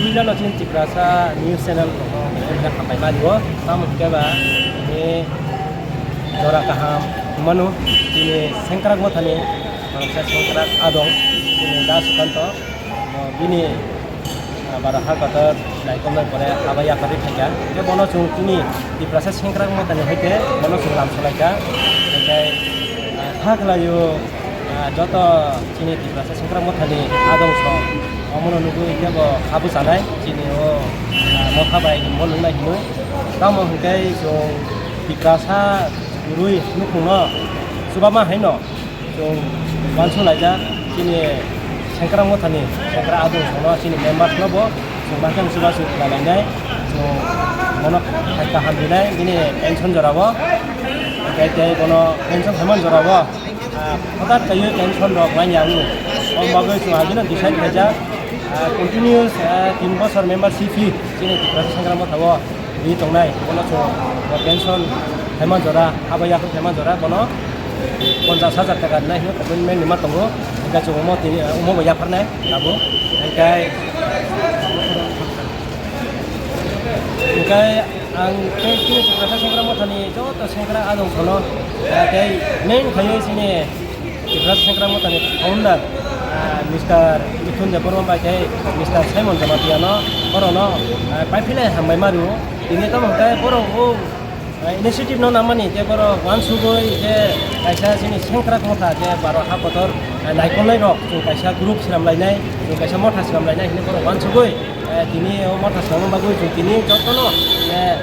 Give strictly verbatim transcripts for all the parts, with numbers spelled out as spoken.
Puilano chini Tiprasa news channel rokno hambai ma rio, tamo hwnkhe ba, eh, jora kaham mano, chini Sengkrak Mothani, ah, Sengkrak Adong, chini Da Sukanto, ah, bini, ah, bara ha kotor naikolnai pore haba yakarwi phaikha. Hwnkhe bono chwng chini Tiprasa Sengkrak Mothani hai khe bono chwng lam salaikha. Hwnkhe, ah, kha khlaio, ah, joto chini Tiprasa Sengkrak Mothani adong song omono nugwi khe bo kha bwchanai chini o, ah, motha bai bo nungnai hinwi. Tamo hwnkhe chwng Tiprasa kwrwi nukhungno chubama haino. Chwng uansuk laijak chini Sengkrak Mothani Sengkrak Adong songno chini members no bo chwng bakhe uansuk uansuk khlai lainai. Chwng bono kaham rinai bini pension jora o. Hwnkhe tei bono pension phaimani jora o, ah, hothat kaiwi pension rok manya wngmung. Om bagwi chwng agino decide khaijak, ah, continuous, ah, tin bosor membership fee chini Tiprasa Sengkrak Motha o. Ri tongnai, bono chwng bo pension phaima jora, abo yaphar phaima jora, bono ponchash hajar taka rinai hwnwi commitment rwma tongo, hwnkhe chwng omo tini, omo bo yapharnai tabuk, hwnkhe, hwnkhe ang tei chini Tiprasa Sengkrak Mothani joto Sengkrak Adong sono, tei main khlaiwi chini Tiprasa Sengkrak Mothani founder, ah, Mister Mithun Debbarma bai tei Mister Simon Jamatia no, borokno, ah, paiphinai hambai ma rwo. Tini tamo hwnkhe borok o, ah, initiative no namani tei borok uansugwi khe kaisa chini Sengkrak Motha khe baro ha kotor, ah, naikolnai rok chwng kaisa group swnam lainai, chwng kaisa motha swnam lainai hinwi borok uansugwi, eh, tini o motha swnamna bagwi chwng tini jotono, eh,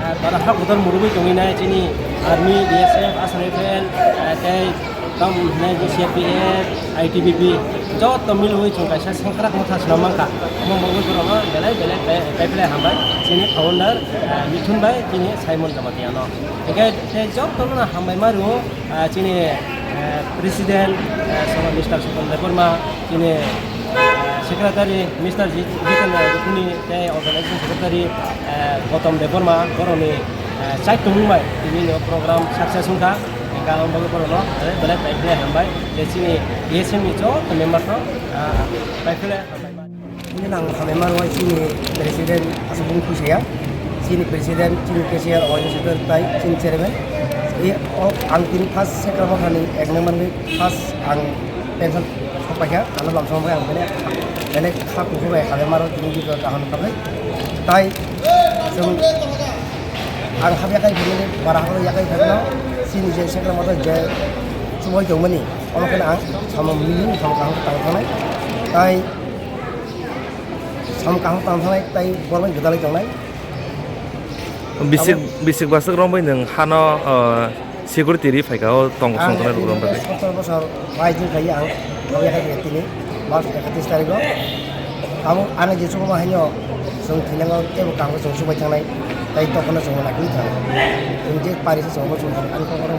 Ah, bara ha kotor murugwi tongwi nai chini army, B S F, Assam Rifle, ah, tei tamo hwnwi C R P F, I T B P, joto milwi chwng kaisa Sengkrak Motha swnam mankha. Omo bagwi borokno belai belai pai, pai belai hambai chini founder, ah, Mithun bai chini Simon Jamatia no. Hwnkhe tei jotono hambai ma rwo. Ah, chini, eh, president, eh, Sono Mister Sukun Debbarma, chini, eh, secretary Mister Ji-, Jiten Rukuni, tei organization secretary, eh, Gautam Debbarma, borokni, eh, chai tongmung bai tini no program success wngkha. Hwnkhe ang bagwi borokno, eh, belai belai hambai, tei chini A S M ni joto member no, ah, belai belai hambai. Bini nang hambai ma rwai chini president Aswk Bung Khuisaya, chini president, chini cashier, organization tai chini chairman. E, o, ang tini first Sengkrak Mothani ek number ni first ang pension sok paikha, ano lam song ang bene, bene kha kuku bai hambai ma rwai tini gito kaham khabai. Tai, chwng, ang hap yakai bini bara hap yakai bini chini je Sengkrak Motha je chumui tongmani, omo kheno ang samung mili samung kaham tang thangnai. Tai Samung kaham tang thangnai tei borok bai gwdalwi tongnai. Bisik, abo bisik baswk romwi nwng hano, uh, security ri phaikha o tong ang song tongnai rok romwi. Sottor bosor bai jin khlai ang, abo yakhai tini March ekatris tarikh o. Abo ano je chukuma haino chwng thwilango teibo kaham chwng chubai thangnai, tei tokhono chwng naikwi thangnai. Chwng je pari se chwng bo chwng ani kokoro